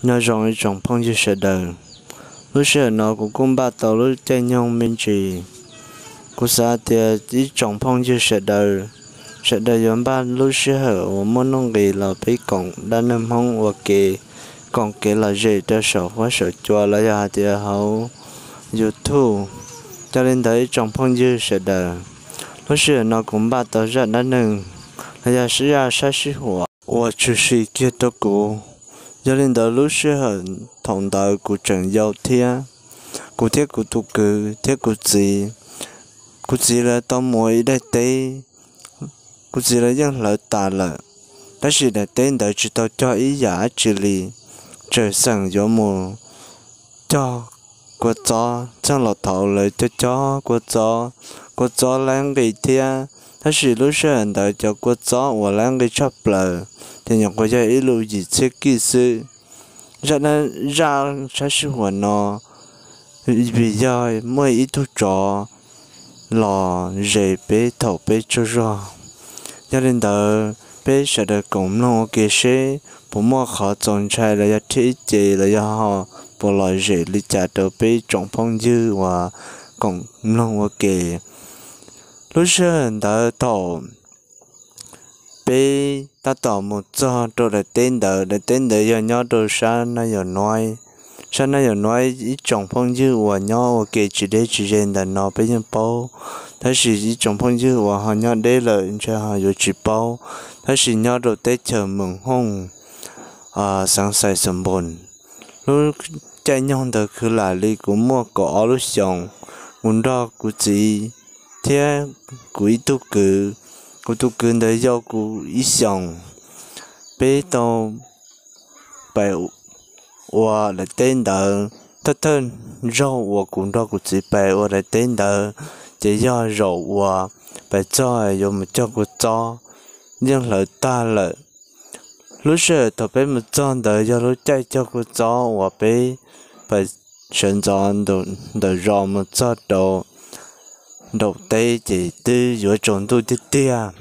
Nyob zoo ib tsoom phooj ywg sawv daws, lub sij hawm no kuv kuj npaj tau lub caij nyoog me ntsis. Kuv xav tias ib tsoom phooj ywg sawv daws, sawv daws yuav npaj lub sij hawm uas muaj nuj nqis los peb koom dab neeg Hmoob ua ke, koom kev lom zem rau saum huab saum cua los yog hais tias hauv YouTube. Yog li ntawd ib tsoom phooj ywg sawv daws, lub sij hawm no kuv npaj tau zaj dab neeg los yog zaj sab sib huam uas tshwm sim kiag rau kuv. Yog li ntawd lub sij hawm thaum ntawd kuv tseem yau thiab, kuv thiab kuv tus kwv thiab kuv txiv, kuv txiv lawv tau mus ua ib daim teb. Kuv txiv lawv yeej hlawv tas lawm, tab sis daim teb ntawd tsis tau cog ib yam dab tsi li, tseem xeem yuav mus cog kua txob. Txheej laus thaud lawv cog cog kua txob, kua txob laib nqi thiab, tab sis lub sij hawm ntawd cov kua txob uas laib nqi tshaj plaws ces nyuam qhuav yog ib lus yim txhiab kij xwb. Zaj, zaj sab sib huam no vim yog muaj ib tug tsov los zes peb thaum peb tsaug zog. Yog li ntawd peb sawv daws koom mloog ua ke seb puas muaj qhov txaus ntshai los yog rhiab ib ce los yog ho puas lom zem li cas rau peb tsoom phooj ywg uas koom mloog ua ke. Lub sij hawm ntawd thaum peb tab tom mus txog rau daim teb ntawd, daim teb ntawd yog nyob rau sab Naj Yau Nuaib. Sab Naj Yau Nuaib ib tsoom phooj ywg uas nyob ua ke tsis deb tsis ze ntawm no peb yeej paub, tab sis ib tsoom phooj ywg uas ho nyob deb lawm ntshe ho yuav tsis paub, tab sis nyob rau teb chaws Moos Hooj, xeev Xais Xas Npoos. Lub caij nyoog ntawd khwv lam li kuv muaj kaum ob lub xyoos, kuv nrog kuv txiv thiab kuv ib tug kwv, kuv tus kwv ntawd yau kuv ib xyoos, peb tau pais ua daim teb ntawd. Thawj thawj zaug uas kuv nrog kuv txiv pais ua daim teb ntawd ces yog zaum uas pais txog yuav mus cog kua txob, yeej hlawv tag lawm. Lub sij hawm thaum peb mus txog ntawd yog lub caij cog kua txob uas peb pais sawv ntxov ntawm zos mus txog rau nraum teb ces twb yuav tsaus ntuj tiag tiag,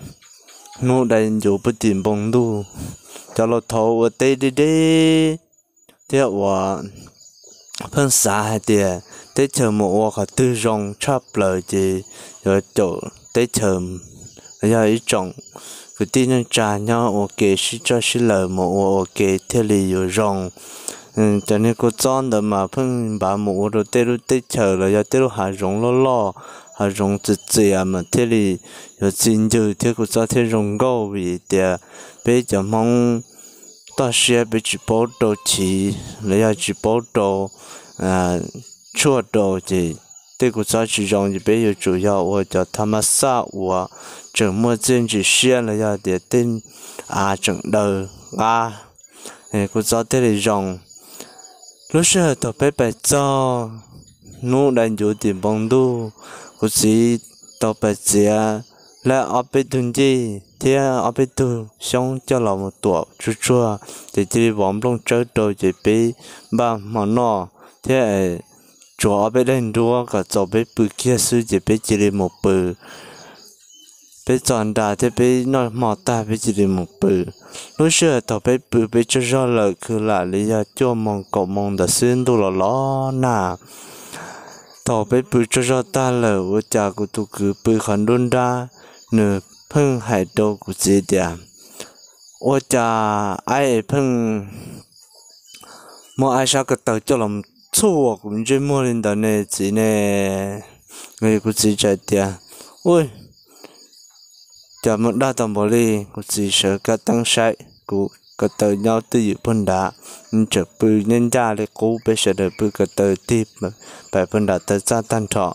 hnub dai ncuv puag tim npoo ntuj. Cov laus thaud ua teb deb deb thiab uas pheej xav hais tias teb chaws mus ua qhov twg zoo tshaj plaws ces yuav caum teb chaws, yog ib tsoom kwv tij neej tsa nyob ua ke sib txawj sib laws mus ua ua ke thiaj li yuav zoo. Cov niag kua txob ntawd mas pheej npav mus ua rau tej lub teb chaws los yog tej lub hav zoov loj loj, hav zoov txias txias mas thiaj li yuav txi ncw thiab kua txob thiaj zoo nkauj. Vim tias peb cov Hmoob toj siab peb tsis paub rau chiv los yog tsis paub rau tshuaj rau ces tej kua txob tsis zoo ces peb yuav tsum yog ua cov tha ma xaj uas tseem muaj txiaj ntsim siab los yog tias tej av tseem daw qab, kua txob thiaj li zoo. Lub sij hawm thaum peb pais txog, hnub dai ncuv tim npoo ntuj, kuv txiv tau pais txiav lawm ob peb tug ncej thiab ob peb tug xyoob coj los mus tuam tsuag tsuag ces cia li vov nplooj tsawb rau ces peb npaj hmo noj thiab tsuav ob peb daim nruab kom txaus peb pw kiag xwb ces peb cia li mus pw. Peb txog nram thiab peb noj hmo tag peb cia li mus pw. Lub sij hawm thaum peb pw peb tsaug zog lawm khwv lam li yog cuaj moos kaum moos ntawd xwb ntuj los los nag. Thaum peb pw tsaug zog tag lawm ua cas kuv tus kwv pw qhov nruab nrab, nws pheej hais rau kuv txiv tias, ua cas aib es pheej muab aib sab ko taw coj los txhuam kuv ntsej muag li ntawd ne txiv ne? Kuv txiv txawm tias, ua cas muaj dag tau npaum li. Kuv txiv sawv kab teeb saib kuv ko taw nyob twj ywm puag nrad, tseem pw nyob ncaj li qub peb sawv daws pw ko taw tig pais puag nram taw txaj tag nrho.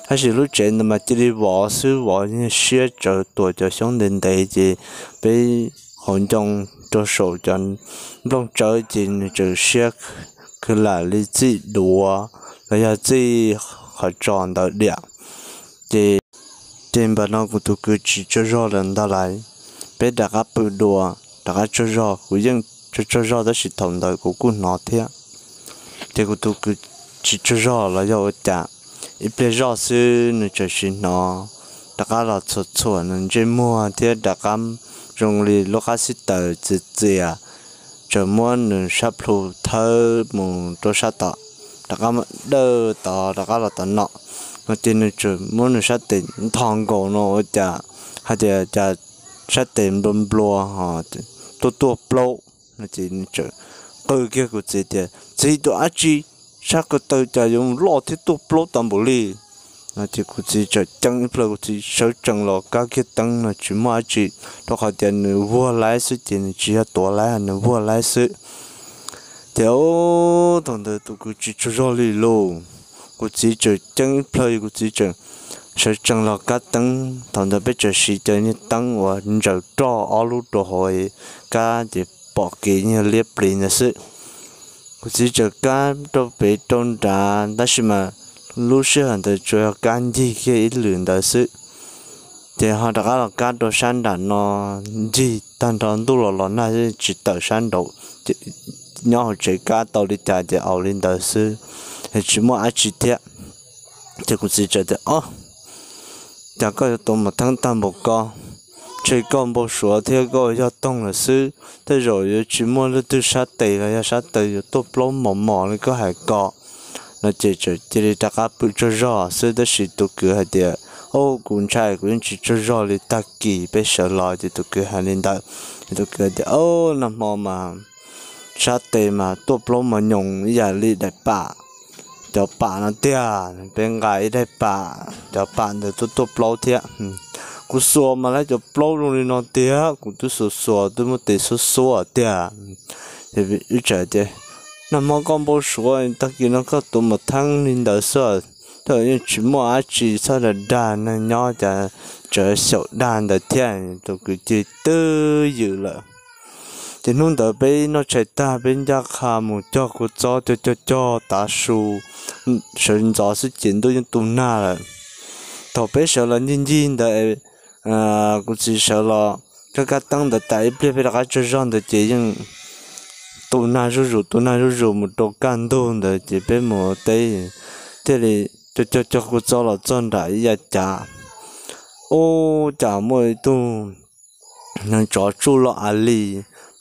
Tab sis lub tsev ntawd mas cia li vov xwb vov siab tsawv tuam cov xyoob ntev ntev ces peb hauv ncoo rau saum cov nplooj tsawb ces nws txawm siab khwv lam li txij duav los yog txij qhov tsos ntawd diam. Ces, ces npam no kuv tus kwv tsis tsaug zog lawm ntag lauj. Peb rov qab pw dua, rov qab tsaug zog, kuv yeej tsaug tsaug zog tab sis thaum ntawd kuv kuj hnov thiab. Ces kuv tus kwv tsis tsaug zog los yog ua cas, ib pliag zoj xwb nws txawm sim hnov rov qab los txhuam txhuam nws ntsej muag thiab rov qab zoo li lub qab xib taws txias txias txawm muab nws sab plhu thawb mus rau sab tod, rov qab dawj tod rov qab los tom no, no ces nws txawm muab nws sab tes nthos nkaus no ua cas hais tias cas sab tes nplua nplua ho tuaj tuaj plaub no ces nws txawm qw kiag kuv txiv tias, Txiv, tus dab tsi sab ko taw cas yuav loj thiab tuaj plaub tas npaum li? No ces kuv txiv txawm ceeb ib plhaw, kuv txiv sawv tsees los kab kiag teeb no tsis muaj dab tsi, rau qhov tias nws vuag laib xwb ces nws tsis yog tuav laib, nws vuag laib xwb. Ces thaum ntawd tus kwv tsis tsaug zog li lauj, kuv txiv txawm ceeb ib plhaw, kuv txiv txawm sawv tsees los kab teeb. Thaum ntawd peb txawm siv cov niag teeb uas ntsaws roj ob lub rau hauv kab ces pom kev yog liab plis ntawd xwb. Kuv txiv txawm kab rau pem rau nrad tab sis mas lub sij hawm ntawd tsuas yog kab ncig kiag ib lwm ntawd xwb. Ces ho rov qab los kab rau sab nram no, ncig tag nrho ntuj los los nag tsis tawm sab nraud, nyob hauv tsev kab tau li cas ces au li ntawd xwb, tsis muaj dab tsi thiab. Ces kuv txiv txawm tias, Ob, cas koj yuav tuav mos theeb tag npaum ko? Ntshe koj npau suav thiab koj yog toog lawm xwb, tej zaum yuav tsis muaj leej twg sab tes los yog sab taw yuav tuaj plaub mos mos li koj hais ko. No ces txawm cia li rov qab pw tsaug zog xwb, tab sis tus kwv hais tias, Ob, kuv ntshai kuv yeej tsis tsaug zog li, tag kis peb sawv los. Ces tus kwv hais li ntawd, ces tus kwv tias, Ob, nag hmo mas sab tes mas tuaj plaub mos nyoos ib yam li daim pam, cov pam no tiag, peb nqa ib daim pam, cov pam ntawd tuaj tuaj plaub thiab. Kuv xuas mas lawv cov plaub zoo li no tiag, kuv twb xuas xuas twb muab tes xuab xuab tiag. Ces wb txawm tias, Nag hmo koj npau suav, tag kis no koj tuav mos theeb li ntawd xwb, tej zaum yeej tsis muaj dab tsi, txhob dag dag neeg nyob cas tseem xyaum dag ntawd thiab. Tus kwv cia li twb ywm lawm. Ces hnub ntawd peb noj tshais tag peb ncaj qha mus cog kua txob, cog cog cog tav su, sawv ntxov xwb ces ntuj yeej tu nag lawm. Thaum peb sawv los ncig ncig ntawd, kuv txiv sawv los kab kab teeb ntawd tas ib pliag peb rov qab tsaug zog ntawd ces yeej tu nag zuj zus, tu nag zuj zus mus rau kaj ntug ntawd ces peb mus teb thiaj li cog cog cog kua txob los txog nram ib yav cav. Ub, cas muaj ib tug neev tsov tsuj loj av li,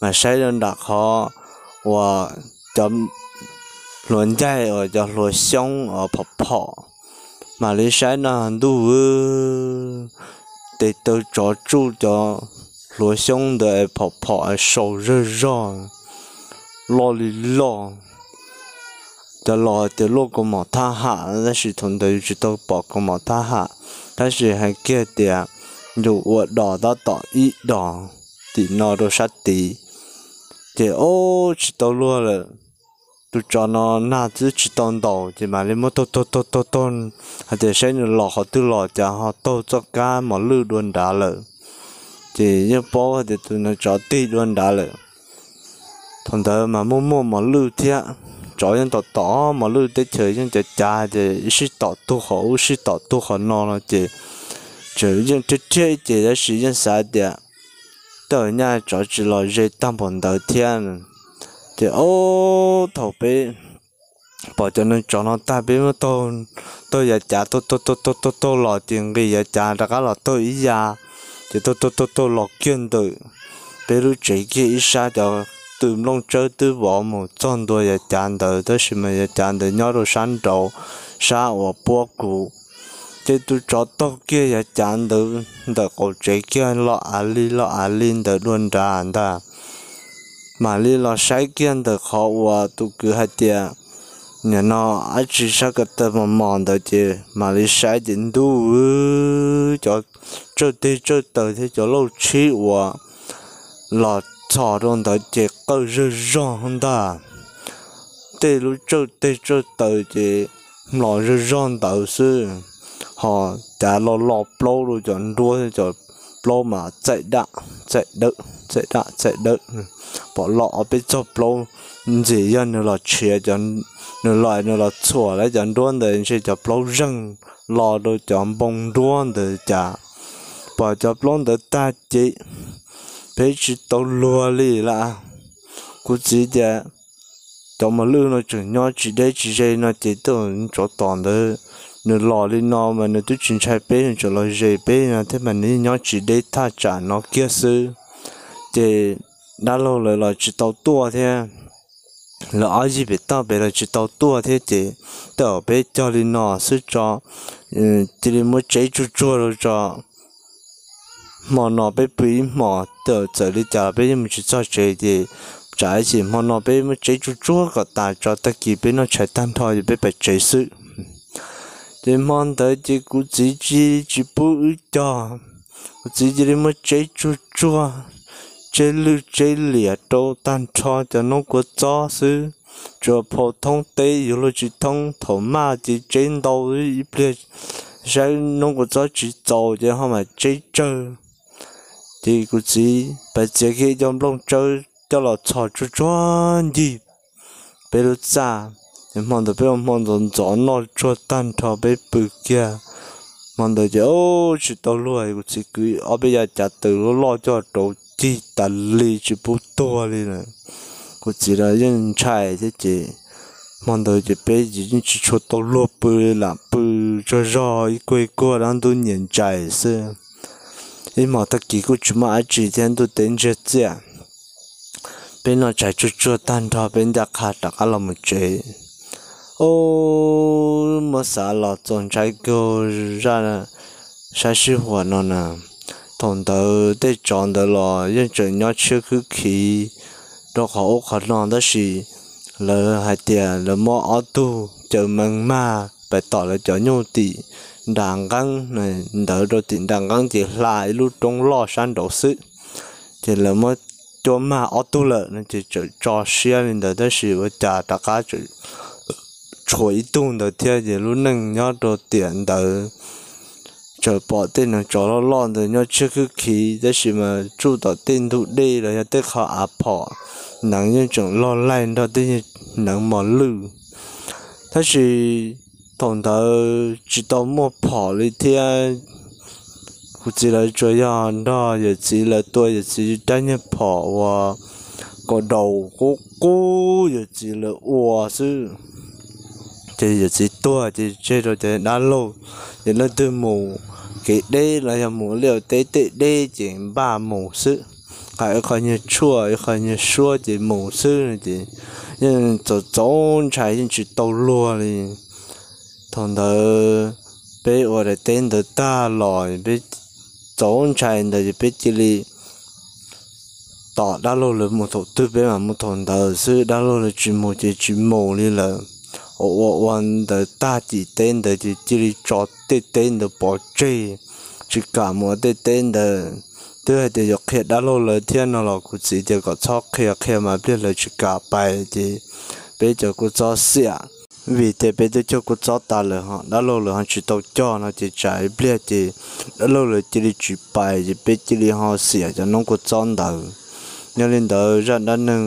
mas saib rau nram qhov uas cov hluas ncaig uas cov hluas xyoob uas phom phom, mam li saib no ntuj, tes taw tsov tsuj cov hluas xyoob ntawd phom phom sau zawg zog, loj li loj. Cov laus hais tias luaj kaus mom thab ham, tab sis thaum ntawd yus tsis tau pom kaus mom thab ham, tab sis hais kiag tias yus ua dos tab tom ib dos tim no rau sab tid. Ces ub, tsis tau luag lawm, tus tsov no nag twb tsis tau ntaus ces mam li muab taug taug taug taug taug, hais tias saib nws los qhov twg los, cas ho taug txoj kab mos lwj dua nrad lawm. Ces yeej paub hais tias tus neev tsov tig dua nrad lawm. Thaum ntawd mas muaj muaj mos lwj thiab, tsov yeej tom tom mos lwj, teb chaws yeej cav cav ces ib sij tom tuag qhov ub sij tom tuag qhov no no ces tseem yeej rhiab rhiab ib ce, tab sis yeej xav tias tej zaum nyaj tsov tsis los ze tag npaum ntawd thiab. Ces ub, thaum peb pom cov neev tsov no tag peb muab taug yav cav taug taug taug taug taug los ces nqis yav cav rov qab los taug ib yav, ces taug taug taug taug los kiag ntawm peb lub tsev kiag ib sab, cov tw nplooj tsawb twb vov mus txog ntua yav cav ntawd, tab sis mas yav cav ntawd nyob rau sab nraud, sab uas puab kuv. Ces tus tsov taug kiag yav cav ntawd ntawm qaum tsev kiag los av li los av li ntawd dua nrad ntag. Mam li los saib kiag ntawm qhov uas tus kwv hais tias nim no dab tsi sab ko taw mos mos ntawd ces mam li saib ces ntuj, cov tsawj teg tsawj taw thiab cov lauj tshib uas los txhos rau ntawd ces qawj zawg zog ntag. Tej lub tsawj teg tsawj taw ces mlos zawg zog ntawd xwb, ho cav los los plaub rau cov nruab, cov plaub mas txaij daj txaij dawb, txaij daj txaij dawb. Pom los ob peb txog plaub, ntxim yog nws los tshiav, nws los nws los txhuam lawv cov nruab ntawd ntshe cov plaub zeeg los rau cov npoo nruab ntawd cas. Pom cov plaub ntawd tag ces peb tsis tau luag li lawm. Kuv txiv tias cov mos lwj no tseem nyob tsis deb tsis ze no ces tej zaum tsov tom ntawd nws los li no mas nws twb tsis ntshai peb, nws tseem los ze peb no thiab mas nws yeej nyob tsis deb thaj tsam no kiag xwb. Ces dab laug lawv los tsis tau tuaj thiab, lawv ob yig pem toj pem los tsis tau tuaj thiab ces tej zaum peb cog li no xwb tso, cia li muab tseb tsuag tsuag rau tso. Hmo no peb pw ib hmos, txawm li cas peb yeej mus tsis txog tsev ces tsam ib chim hmo no peb muab tseb tsuag tsuag kom tas tso, tag kis peb noj tshais tag nrho ces peb pais tsev xwb. Ces hmo ntawd ces kuv txiv tsis, tsis pub wb cog, kuv txiv cia li muab tseb tsuag tsuag, tseb lwj tseb liam rau tag nrho cov noob kua txob xwb, tsuas phau thoob teb yuav luag tsis thoob, thaum maj ces tseb ntau ib pliag saib noob kua txob tsis txaus ces ho mam tseb tsawg. Ces kuv txiv pais txiav kiag ib co nplooj tsawb coj los txhos tsuag tsuag ncig peb lub txaj. Ces hmo ntawd peb ua hmo ntxov ntxov noj tsuag tag nrho peb pw kiag. Hmo ntawd ces tsis tau luag, kuv txiv kwv ob peb yav cav taws loj loj coj rau cig tas li tsis pub tuag li lawm. Kuv txiv los yeej ntshai thiab ces hmo ntawd ces peb yeej tsis tshua tau luag pw, lam pw tsaug zog ib kuag ib kuag dab ntub nyias ntsais xwb. Ib hmos tag kis kuj tsis muaj dab tsi thiab, ntuj teb ntsiag txiaj. Peb noj tshais tsuag tsuag tag nrho peb ncaj qha rov qab los mus tsev. Ub, muab xav los txaus ntshai kawg zaj sab sij huam no na. Thaum ntawd tej tsov ntawd los yeej tseem nyob tshiab khwb khiv rau qhov ub qhov no tab sis lawv hais tias lawv muab ob tug caws mees mag pais tom lawv cov nyuj tim nram nqeeb ntawd rau tim nram nqeeb ces hla ib lub roob loj sab nraud xwb. Ces lawv muab cuab mag ob tug lawm no ces tseem tso siab li ntawd tab sis ua cas rov qab tseem tshuav ib tug ntawd thiab ces lub neej nyob rau tiam ntawd tseem pom tej neev tsov loj loj ntawd nyob tshiab khwb khiv tab sis mas tsuj tom tej ntug dej los yog tej qho av phom, neev yeej tseem loj laij nrog tej neev mos lwj. Tab sis thaum ntawd tsis tau muaj phom li thiab, kuv txiv lawv tsuas yog nrog yawm txiv lawv tua yawm txiv rab nyuag phom uas kaus daus qub qub yawm txiv lawv ua xwb. Ces yawm txiv tuag ces tseg rau cov dab laug, ces leej twg mus kev deb los yog mus liaj teb tej deb ces npaj mus xwb. Qhov ib qho nyuag tshuaj ib qho nyuag suab ces mus xwb no ces yeej txaus txaus ntshai yeej tsis tau luag li. Thaum ntawd peb ua daim teb ntawd tag los peb txaus ntshai ntawd ces peb cia li tom dab laug lawv mus thaum twg peb mam mus thaum ntawd xwb, dab laug lawv tsis mus ces tsis mus li lawm. Ua ua ua ntawd tag cim teb ntawd ces cia li tso tej teb ntawd pov tseg, tsis kam mus ua tej teb ntawd. Twb hais tias yuav qhia dab laug lawv thiab no los kuv txiv tias kom txhob qhia, qhia mas pliag lawv tsis kam pais ces peb cov kua txob xiam. Vim tias peb twb cog kua txob tas lawm ho dab laug lawv ho tsis tau cog no ces tsam ib pliag ces dab laug lawv cia li tsis pais ces peb cia li ho xiam cov noob kua txob ntawd. Yog li ntawd zaj dab neeg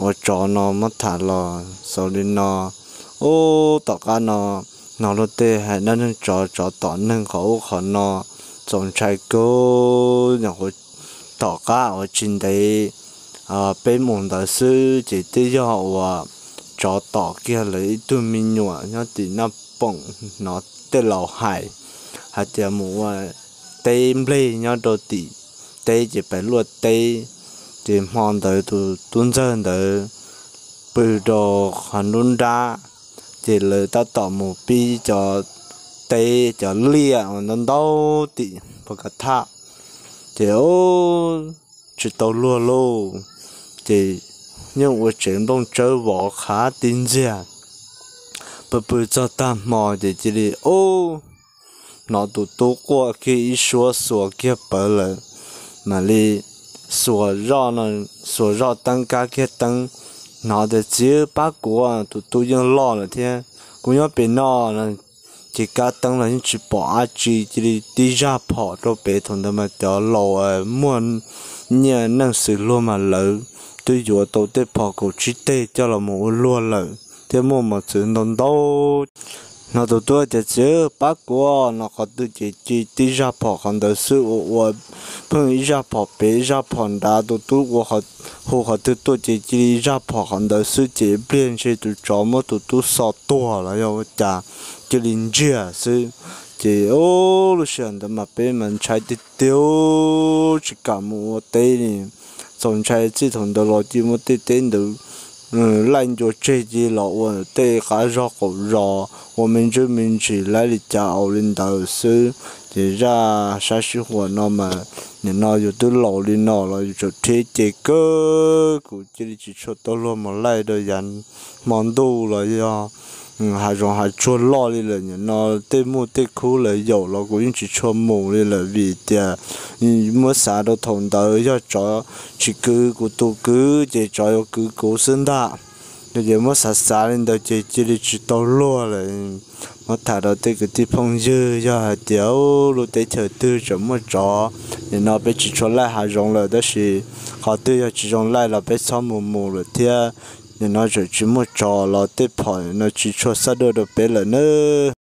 uas tsov no muab tham los xaus li no. Ub, tom qab no hnov luag tej hais dab neeg tsov, tsov tom neeg qhov ub qhov no, txaus ntshai kawg. Nyuam qhuav tom qab uas tsis ntev peb mus ntawd xwb ces twb yog uas tsov tom kiag lawv ib tug me nyuam nyob tim Naj Poom. Hnov tej laus hais, hais tias mus ua teb nplej nyob rau tim teb ces pais luaj teb. Ces hmo ntawd tus tub ntxawg ntawd pw rau qhov nruab nrab, ces lawv tab tom mus pib cov teb cov liaj uas ntau ntau tim pos ka thaj. Ces tsis tau luag lauj, ces yeej ua tsev nplooj tsawb vov qhav tib ntxiag. Pw pw txog tag hmo ces cia li hnov tus tub quaj kiag ib suab xuas kiag pawv lawm, mam li xuas zoj, xuas zoj teeb kab kiag teeb, hnov tias txiv pab kuv, tus tub yeej loj lawm thiab, kuv nyob pem no. Ces kab teeb los yeej tsis pom dab tsi, cia li tib zaj phom rau pem. Thaum ntawd mas cov laus muaj nyiaj neej xws luag mas lawv twb yuav tau tej phom kaum tsib teg coj los mus ua luag lawm thiab muaj mos txwv ntau ntau. Hnov tus tub tias txiv pab kuv no qhov twg ces cia li tib zaj phom qhov ntawd xwb, ua ua pheej ib zaj phom pem ib zaj phom nrad, tus tub ua hu qhov twg tuaj ces cia li ib zaj phom qhov ntawd xwb ces pliag ntshe tus tsov muab tus tub xo tuag los yog ua cas cia li ntsiag xwb. Ces lub sij hawm ntawd mas peb mas ntshai tiag tiag, tsis kam mus ua teb li. thaum ntshai txij thaum ntawd los cia muab tej teb ntawd laij ncua tseg cia los ua tej qab zog qaum zos ua me ntsis me ntsis laib li cas ua li ntawd xwb. Ces zaj sab sij huam no mas nim no yus twb laus li no los yus tseem rhiab ces kawg, kuv cia li tsis tshua tau luag mus laij rau yav hmo ntuj los yog hav zoov hav tsuag loj li lawm. Nim no tej muaj tej khub lawv yaum los kuv yeej tsis tshua mus li lawm vim tias muab xav rau thaum ntawd yog tsov tsis kwv kuv tus kwv ces tsov yuav kwv kuv xwb ntag. Ces muab xav xav li ntawd ces cia li tsis tau luag lawm. Muab tham rau tej kwv tij phooj ywg, yog hais tias lub teb chaws twg tseem muaj tsov, nim no peb tsis tshua laij hav zoov lawm, tab sis qhov twg yog tsis zoo laij los peb txhob mus mus lawm thiab. Nim no tseem tsis muaj tsov los tej phom no tsis tshua xab dua rau peb lawm nawb.